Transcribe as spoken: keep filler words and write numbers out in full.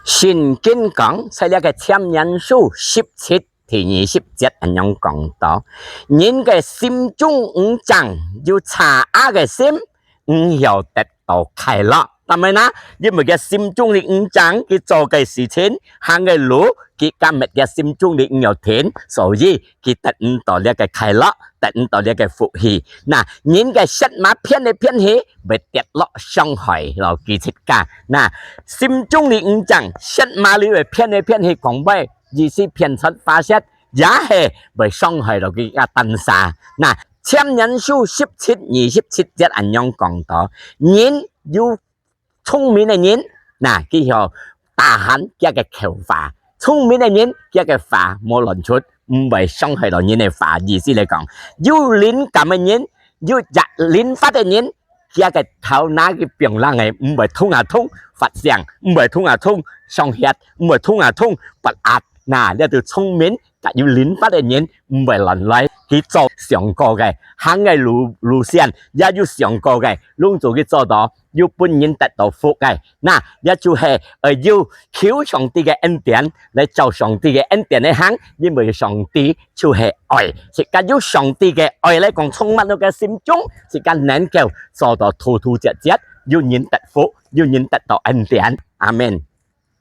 聖經講，在這个箴言書十七第二十節恁樣講到：人个心中毋正，有邪惡个心，毋曉得到快樂。但係呢，因為佢心中裡毋正，佢做个事情，行个路，佢今日佢心中裡毋曉定，所以佢得毋到這个快樂，得毋到這个福氣。那，人个舌嫲騙來騙去，會跌落傷害到佢自家。那，心中裡毋正，舌嫲裡會騙來騙去講話，意思騙出話舌，也係會傷害到佢个單儕。那，箴言書十七二十七節恁樣講到：人有聰明个人，那，佢曉tahan佢个口話。聰明个人，佢个話無亂出，毋會傷害到人个話。意思來講，有靈感个人，有有靈發个人，佢个頭那个冰冷个，毋會通啊通發聲，毋會通啊通上血，毋會通啊通發壓。那，這就聰明，甲有靈發个人，毋會亂來。佢做想過个，行个路，路線，也有想過个，攏總佢做到，有分人得到福个。那，也就係，呃，有求上帝个恩典，來照上帝个恩典來行，因為上帝就係愛。自家有上帝个愛來講，充滿到个心中，自家能夠做到突突切切，有人得福，有人得到恩典。阿門。